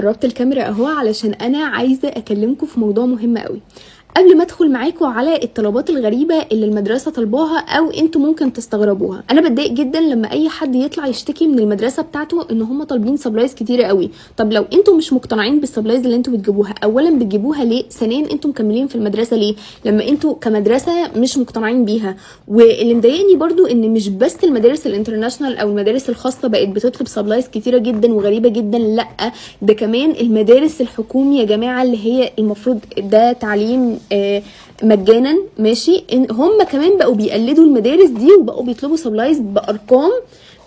قربت الكاميرا اهو علشان انا عايزه اكلمكم في موضوع مهم قوي قبل ما ادخل معاكم على الطلبات الغريبة اللي المدرسة طلباها او انتوا ممكن تستغربوها. انا بتضايق جدا لما اي حد يطلع يشتكي من المدرسة بتاعته ان هم طالبين supplies كتيرة قوي. طب لو انتوا مش مقتنعين بال supplies اللي انتوا بتجيبوها، اولا بتجيبوها ليه؟ ثانيا انتوا مكملين في المدرسة ليه لما انتوا كمدرسه مش مقتنعين بيها؟ واللي مضايقني برضو ان مش بس المدارس ال international او المدارس الخاصة بقت بتطلب supplies كتيرة جدا وغريبة جدا، لا ده كمان المدارس الحكومي يا جماعة اللي هي المفروض ده تعليم مجانا، ماشي، إن هم كمان بقوا بيقلدوا المدارس دي وبقوا بيطلبوا supplies بارقام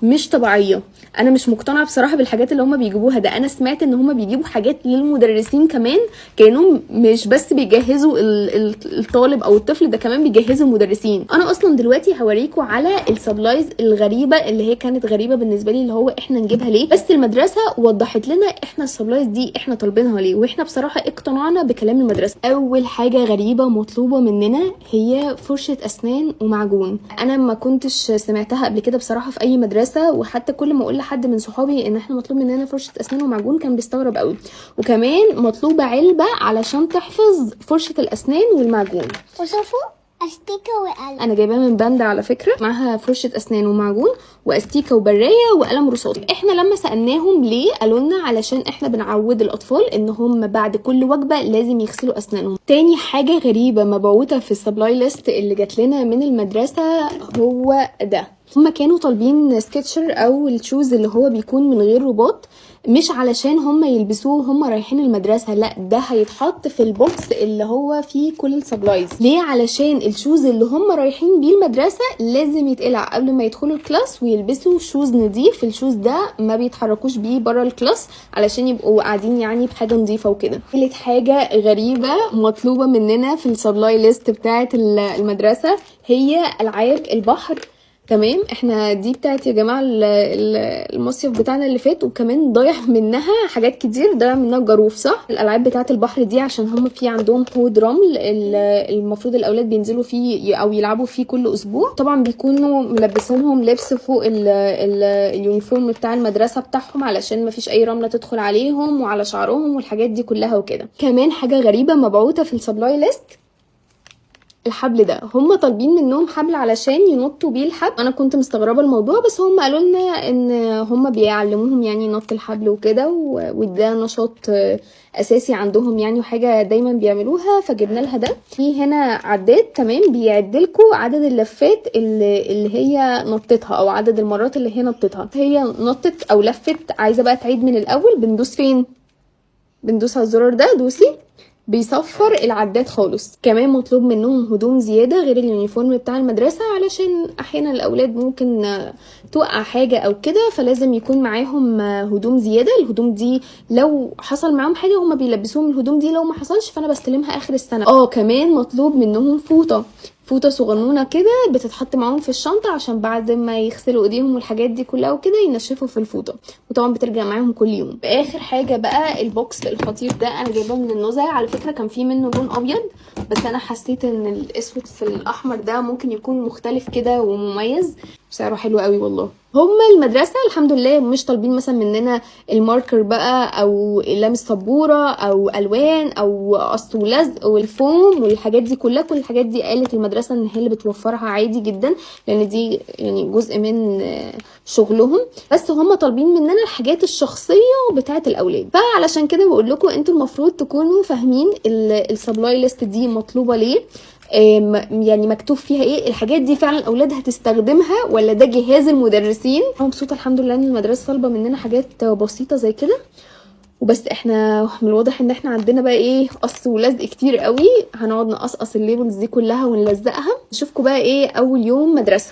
مش طبيعية. انا مش مقتنعة بصراحة بالحاجات اللي هم بيجيبوها. ده انا سمعت ان هم بيجيبوا حاجات للمدرسين كمان، كانهم مش بس بيجهزوا الطالب او الطفل، ده كمان بيجهزوا المدرسين. انا اصلا دلوقتي هوريكم على ال supplies الغريبة اللي هي كانت غريبة بالنسبة لي، اللي هو احنا نجيبها ليه، بس المدرسة وضحت لنا احنا ال supplies دي احنا طالبينها ليه، واحنا بصراحة اقتنعنا بكلام المدرسة. اول حاجة غريبة مطلوبه مننا هي فرشه اسنان ومعجون. انا ما كنتش سمعتها قبل كده بصراحة في اي مدرسه، وحتى كل ما اقول لحد من صحابي ان احنا مطلوب مننا فرشه اسنان ومعجون كان بيستغرب قوي. وكمان مطلوبه علبة علشان تحفظ فرشه الاسنان والمعجون. وشوفوا أستيكة وقلم. انا جايباها من باندا على فكرة، معاها فرشه اسنان ومعجون واستيكه وبرايه وقلم رصاص. احنا لما سالناهم ليه قالوا لنا علشان احنا بنعود الاطفال ان هم بعد كل وجبة لازم يغسلوا اسنانهم. تاني حاجة غريبة مبعوثه في ال supply list اللي جات لنا من المدرسة هو ده. هما كانوا طالبين Skechers او ال shoes اللي هو بيكون من غير رباط، مش علشان هم يلبسوه وهم رايحين المدرسة، لا ده هيتحط في ال box اللي هو فيه كل ال supplies. ليه؟ علشان ال shoes اللي هم رايحين بيه المدرسة لازم يتقلع قبل ما يدخلوا ال class ويلبسوا shoes نظيف. ال shoes ده ما بيتحركوش بيه بره ال class علشان يبقوا قاعدين يعني بحاجة نظيفة وكده. تالت حاجة غريبة مطلوبه مننا في ال supply list بتاعه المدرسة هي العاب البحر. تمام، احنا دي بتاعت يا جماعة المصيف بتاعنا اللي فات، وكمان ضايع منها حاجات كتير، ضايع منها الجاروف صح. الالعاب بتاعت البحر دي عشان هم في عندهم حوض رمل المفروض الاولاد بينزلوا فيه او يلعبوا فيه كل اسبوع. طبعا بيكونوا ملبسينهم لبس فوق ال uniform بتاع المدرسة بتاعهم علشان ما فيش اي رملة تدخل عليهم وعلى شعرهم والحاجات دي كلها وكده. كمان حاجة غريبة مبعوثه في ال supply list الحبل ده، هم طالبين منهم حبل علشان ينطوا بيه الحبل. انا كنت مستغربه الموضوع، بس هم قالوا لنا ان هم بيعلموهم يعني نط الحبل وكده، وده نشاط اساسي عندهم يعني وحاجه دايما بيعملوها، فجبنا لها ده. في هنا عداد، تمام، بيعدلكوا عدد اللفات اللي هي نطتها او عدد المرات اللي هي نطتها. هي نطت او لفت، عايزه بقى تعيد من الاول، بندوس فين؟ بندوس على الزرار ده، دوسي، بيصفر العداد خالص. كمان مطلوب منهم هدوم زيادة غير ال uniform بتاع المدرسة، علشان احيانا الاولاد ممكن توقع حاجة او كده، فلازم يكون معاهم هدوم زيادة. الهدوم دي لو حصل معاهم حاجة هما بيلبسوهم الهدوم دي، لو ما حصلش فانا بستلمها اخر السنة. كمان مطلوب منهم فوطة، فوطة صغنونة كده بتتحط معاهم في الشنطة عشان بعد ما يغسلوا ايديهم والحاجات دي كلها وكده ينشفوا في الفوطة، وطبعا بترجع معاهم كل يوم. اخر حاجة بقى ال box الخطير ده، انا جايباه من النزهة على فكرة، كان في منه لون ابيض بس انا حسيت ان الاسود في الاحمر ده ممكن يكون مختلف كده ومميز، سعره حلو قوي والله. هما المدرسة الحمد لله مش طالبين مثلا مننا ال marker بقى او اقلام السبورة او الوان او قص ولزق والفوم والحاجات دي كلها، كل الحاجات دي قالت المدرسة ان هي اللي بتوفرها عادي جدا، لان دي يعني جزء من شغلهم، بس هما طالبين مننا الحاجات الشخصية بتاعة الاولاد. فعلشان كده بقول لكم انتوا المفروض تكونوا فاهمين ال supply list دي مطلوبة ليه، يعني مكتوب فيها ايه، الحاجات دي فعلا الاولاد هتستخدمها ولا ده جهاز المدرسين. انا مبسوطة الحمد لله ان المدرسة طالبه مننا حاجات بسيطة زي كده، وبس احنا من الواضح ان احنا عندنا بقى ايه قص ولزق كتير قوي، هنقعد نقصقص ال labels دي كلها ونلزقها. نشوفكم بقى ايه اول يوم مدرسه.